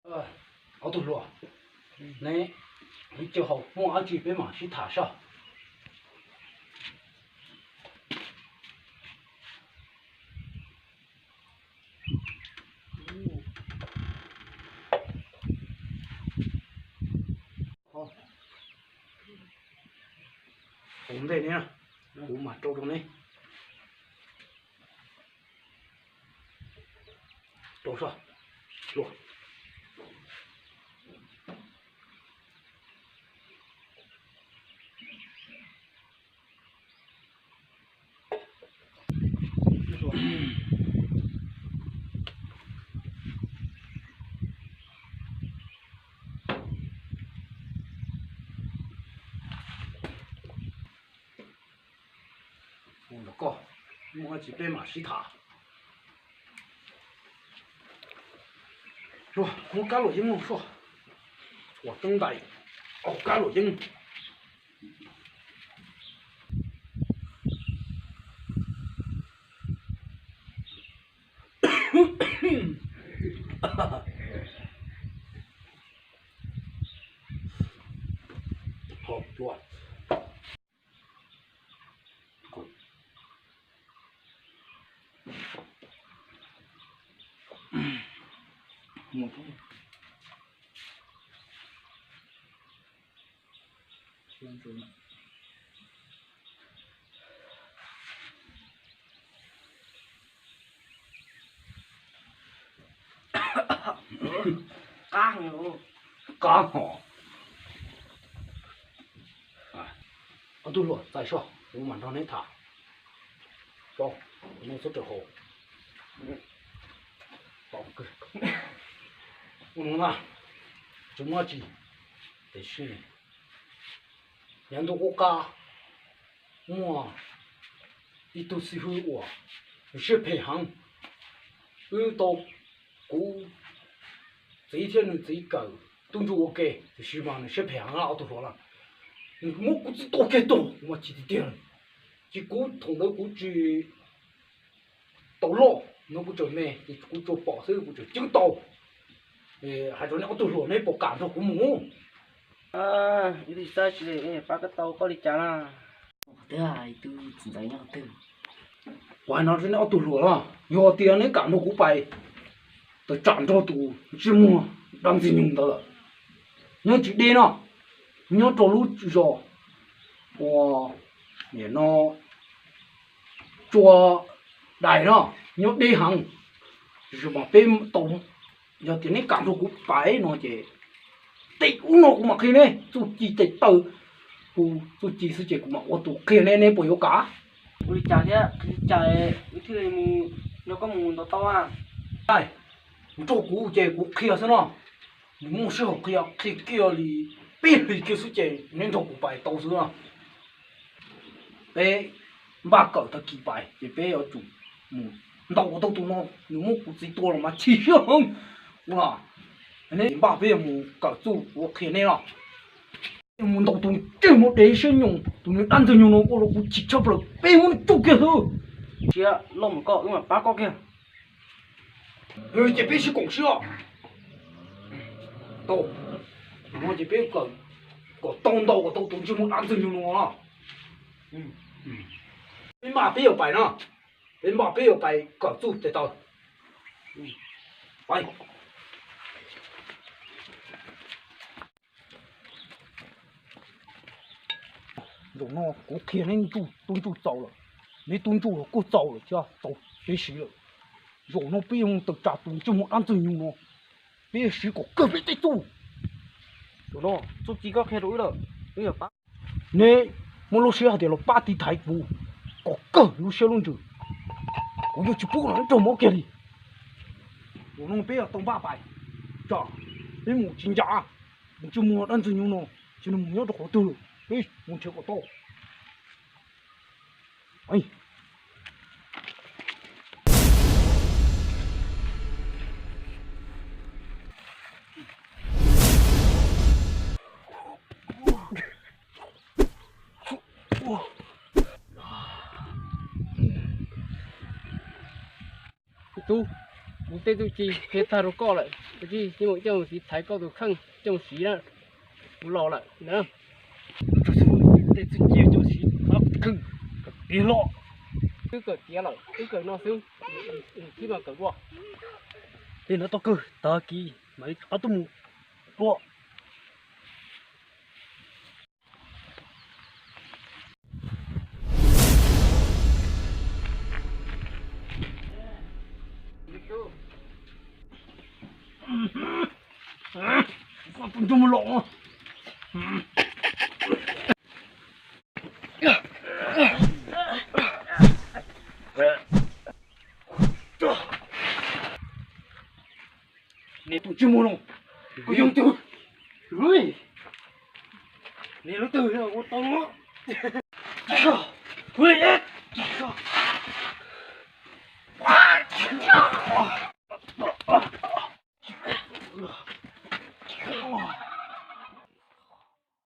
Ob tug hluas, neb, neb cia haus, muaj dab tsi peb mam sib tham soj. Ua ntej ne, kuv mam rau rau neb. Rau soj, hluas. Ntawm koj, muaj dab tsi peb mam sib tham. Muab kab luam yeeb no soj, ua teeb ntais, ua kab luam yeeb. Hos, hluas. Qab hos. Ob tug hluas, txais soj, kuv mam nrog neb tham. Tau, nej txhob raws haus. Ua no na, tsis muaj dab tsi, tiam sis yav ntuj qub qab muaj ib tug xib hwb uas nws siab phem heev. Wb tau, kuv txiv thiab nws txiv kawm tub ntsuj ua ke, tiam sis mas nws siab phem heev ob tug hluas na. Nws muab kuv txiv tua kiag tag, kuv mas chim tiag tiag. Ces kuv thaum ntawd kuv tsis tau loj, no kuv tseem me, ces kuv tsuas pom xwb kuv tseem ceeb tau. Hais rau nej ob tug hluas, neb puas kam nrog kuv mus? Ib tug tsis tau, pab koj tau koj li cas na? Kuv hais no rau nej ob tug hluas na, yog tias neb kam nrog kuv pais, tawm tsam nrog tus ntsej muag dab ntxwg nyoog ntawd lawm. Nyob tsis deb no, nyob rau lub zos uas nim no Tsua Dais no, nyob deb heev. Tiam sis mas peb tau, yog tias neb kam nrog kuv pais no ces tej ub no kuv mam qhia neb txuj ci tes taw, kuv txuj ci xwb ces kuv mam ua tus qhia neb, neb puas yuav kam? Ua li cas thiab, qhia li cas wb thiaj li mus nrog koj mus ntaus tau a? Nrog kuv ces kuv qhia xwb no, nws muaj sij hawm qhia, qhia kiag li peb hlis kiag xwb ces neb nrog kuv pais tau xwb no. Peb npaj kawm tag kis pais ces peb yuav tsum mus ntaus tau tus no, nws muab kuv txiv tua los mas chim siab heev. Ua, neb npaj peb yuav mus kawm txuj kuv qhia neb no. Mus ntaus tus ntsej muag dev siab nyoos, tus niag dab ntxwg nyoog no ua rau kuv chim tshaj plaws, peb muab nws tsuj kiag xwb. Siab loj mus koj, wb mam pab koj kiag. Ces peb sib koom siab. Tau, no ces peb kom tau ntaus kom tau tus ntsej muag dab ntxwg nyoog no. Peb npaj peb yuav pais no, peb npaj peb yuav pais kawm txuj tes taw. Zaum no kuv qhia neb tub ntsuj txaus lawm, neb tub ntsuj los kuj txaus lawm thiab, tau peb siv lawm. Zaum no peb yuav mus tawm tsam tus ntsej muag dab ntxwg nyoog no, peb yuav siv kom kawg peb tej txuj. Zaum no txuj ci koj qhia rau wb lawm, wb yuav pab. Neb muaj lub siab hais tias los pab tiv thaiv kuv kom kawg lub siab lub ntsws, kuv yuav tsis pub los neb raug mob kiag li. Zaum no peb yuav tau npaj pais, tsam peb mus tsis ncav, tus ntsej muag dab ntxwg nyoog no, ces nws mus nyob rau qhov twg, peb mus nrhiav kom tau. Tub, Kuv tej txuj ci qhia tag rau koj lawm, kuv tsis mus coj mus siv thaiv koj tus kheej coj mus siv na. Kuv los lawm na. Tej txuj ci coj mus siv thaiv kheej kom tiav hlo. Wb kawm tiav lawm, wb kawm no xwb, thiab mas kawm dua. Tej no tau kawg tag kis mas rov qab tuaj mus dua. Neb tus ntsej muag no, kuv yog twg? Neb lub twg ua tau no?